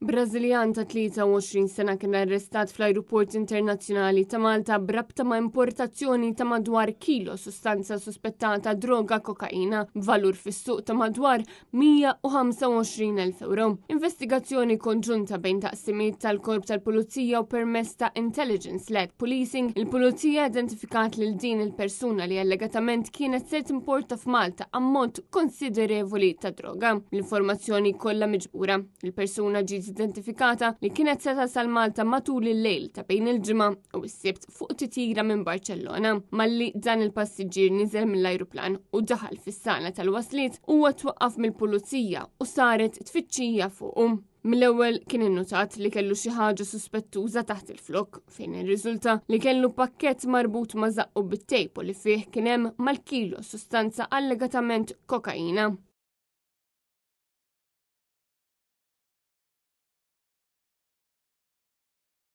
Brażiljan ta' 23 sena kien arrestat fl-Ajruport Internazzjonali ta' Malta b'rabta ma' importazzjoni ta' madwar kilo sustanza suspettata droga kokaina b'valur fis-suq ta' madwar 125,000 euro. Investigazzjoni konġunta bejn taqsimiet tal-Korp tal-Pulizija u permezz ta' Intelligence-led Policing, il-Pulizija identifikat lil din il-persuna li allegatament kienet ser timporta f'Malta ammont konsiderevoli ta' droga. L-informazzjoni kollha miġbura. Il-persuna ġiet identifikata li kienet se tasal Malta matul il-lejl ta' bejn il-Ġimgħa u s-Sibt fuq titjira minn Barcellona. Malli dan il-passiġġier niżel mill-ajruplan u daħal fis-sala tal-wasliet huwa twaqqaf mill-pulizija u saret tfittxija fuqu. Mill-ewwel kien innutat li kellu xi ħaġa suspettuża taħt il-flok fejn irriżulta li kellu pakkett marbut ma' żaqqu bit-tejp u li fih kien hemm mal-kilo sustanza allegatament kokaina.